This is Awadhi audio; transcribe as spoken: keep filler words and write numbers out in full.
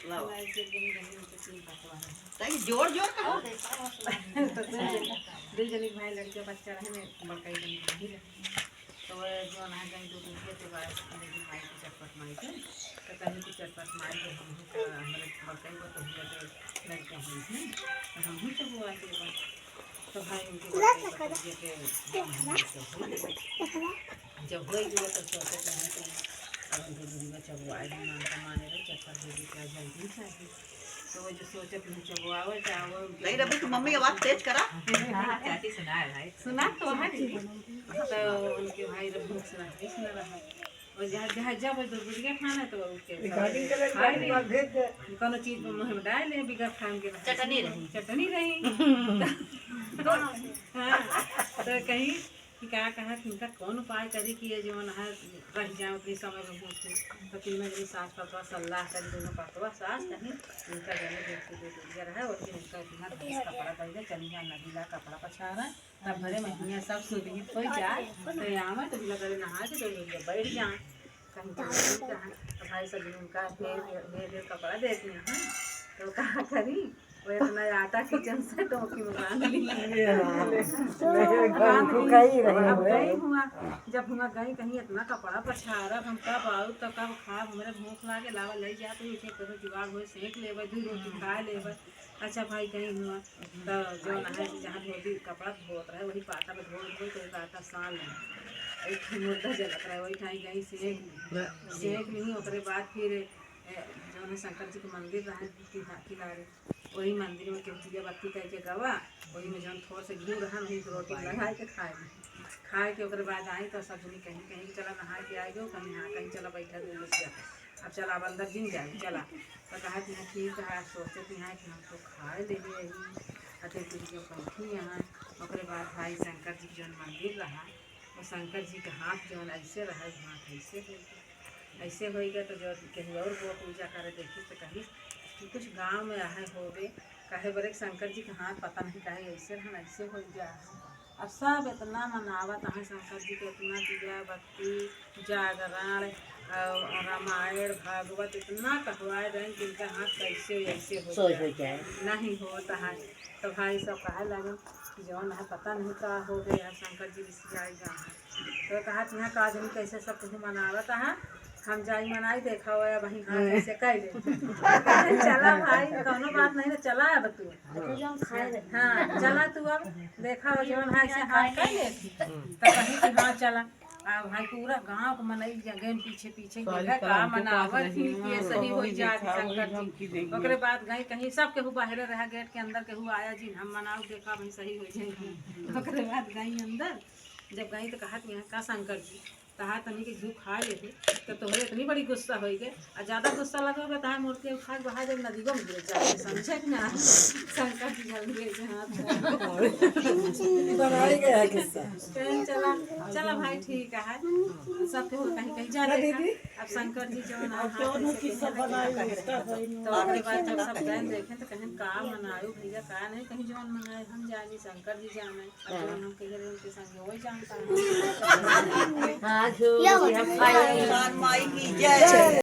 लावा। ताकि जोर जोर का हो। तो दुइ जन, दुइ जन के भाई लड़के बच्चा रहे, बड़का जन के भाई रहे। तो वो जो ना गई दो दिन के बाद मेरी माई की चटपट माई के, तो कहीं की चटपट माई के हम ही का, हमारे बड़का ही को तो हुआ तो लड़का हुई थी, तो हम ही तो हुआ के बस। तो भाई उनके बड़का ही को तो हुआ के, जब हो गया तो सोचे तो हम तो अब उनके बुढ़िया चबुआए भी मानता माने रहे, चटपट दे दी क्या जल्दी चाहिए। तो वो जो सोचत नहीं चबुआवे चाहे वो उनके नहीं रबी, तो मम्मी आवाज तेज करा। हाँ, चाची सुना है भाई। सुना तो है। तो उनके भाई रबी सुना, नहीं सुना रहा। और जहाँ, जहाँ जब वो दुर्गुड़िया खाना तो वो उनके रिकॉर्डिंग करे, खाए रिकॉर्डिंग नहीं। भेज दे। कोनो चीज में मुँह में डाल ले, बिगर खान के रहे। चटनी रही। चटनी रही। हाँ, तो कहीं कि का कहा कि इनका कौन उपाय करी कि ये जौन है रह जाए उतनी समय में भूख में। तो तीनों जनी सास पतवा सलाह करी, दोनों पतवा सास कहीं इनका जने देख के दे दिया रहा, और फिर इनका इतना दस कपड़ा दे दे, चली जा नदीला कपड़ा पछारा, तब भरे महीने सब सुरहित हो जाए, तो आवे तो बिना करे नहा के दो दिन बैठ जाए। कहीं तो नहीं कहा, तो भाई सब उनका ढेर, ढेर, ढेर कपड़ा देती हैं, तो कहा करी, वो इतना आटा किचन से टोपी में बांध ली। ये हाँ। बांध ली। गई रही अब हुए। गई हुआ, जब हुआ गई कहीं इतना कपड़ा पछारब, हम कब आऊ, तो कब खाब, हमरे भूख लागे, लावा ले जाते, इसे करो जुगाड़ होए, सेंक लेबे, दू रोटी खा लेबे। अच्छा भाई, गई हुआ, तो जो ना है, जहाँ धोती कपड़ा धोत रहे, वही पाटा पे धो धो के पाटा सान ले। एक ठो मुर्दा जलत रहे, वही ठाई गई सेंक, सेंक नहीं, ओकरे बाद फिर, ए, जो है शंकर जी के मंदिर रहे किना-, किनारे, वही मंदिर में केहू दिया बत्ती कह के गवा, वही में जौन थोड़ से घी रहा, वही रोटी लगा के खाए। खाए के ओकरे बाद आई तो सब जनी कहीं, कहीं चला नहा के आ गयो, कहीं हाँ, कहीं चला बैठा दे लोग जाके। अब चला, अब अंदर जिन जाए, चला। तो कहा कि हाँ, ठीक है, सोचे कि हाँ कि हम तो खाए ले रही, अते तुम जो बैठी यहाँ। ओकरे बाद भाई शंकर जी के जौन मंदिर रहा, वो शंकर जी के हाथ जौन ऐसे रहा, हाथ ऐसे हो गया, ऐसे हो गया। तो जो केहू और वो पूजा करे देखी तो कही कि कुछ गाँव में रहे होबे, काहे बरे शंकर जी के हाथ पता नहीं काहे ऐसे रहन, ऐसे हो गया। अब सब इतना मनावत हैं शंकर जी के, इतना दिया बत्ती, जागरण, और रामायण, भागवत इतना कहवाए रहे कि इनका हाथ कैसे ऐसे हो सोच जाए। हो जाए। नहीं होता है। तो भाई सब कहे लगे कि जौन है पता नहीं का हो गया, शंकर जी रिसियाई गए हैं। तो कहा कि यहाँ का आदमी कैसे सब कुछ मनावत है, हम जाई मनाई, देखा हुआ है वहीं हाथ ऐसे कह दे। चला भाई, कौनो बात नहीं ना, चला अब तू। हाँ, चला तू अब, देखा हो जौन है ऐसे हाथ कह दे। तो कहीं कि हाँ चला। आ भाई पूरा गाँव के मनई जगह पीछे पीछे सारी गेला, का मनावत ही कि ये सही हो जात शंकर जी। ओकरे बाद गई कहीं, सब केहू बाहरे रहा, गेट के अंदर केहू आया जी, हम मनाओ देखा भाई सही हो जाए। ओकरे बाद गई अंदर, जब गई तो कहा कि यहाँ का शंकर जी, कहा तनी कि घी खा लेते तो तोहरे इतनी बड़ी गुस्सा होई गए, आ ज्यादा गुस्सा लगे बताए मूर्ति उठा के बहा जब नदियों में गिर जाए, समझे कि ना? शंकर जी जल्दी ऐसे हाथ बनाए गया है किस्सा। चला, चला भाई, ठीक है। सब केहू कहीं कहीं जाते हैं। अब शंकर जी जो ना अब हाथ दोनों ऐसे किस्सा बनाए, उसका तो ओकरे बाद जब सब गए देखें तो कहें का मनायो भैया, का नहीं, कहीं जौन मनाए हम जानी, शंकर जी जाने। अब जौन हम कह रहे उनके संगे वही जानता है। हाँ, जो हनुमान माई की जय।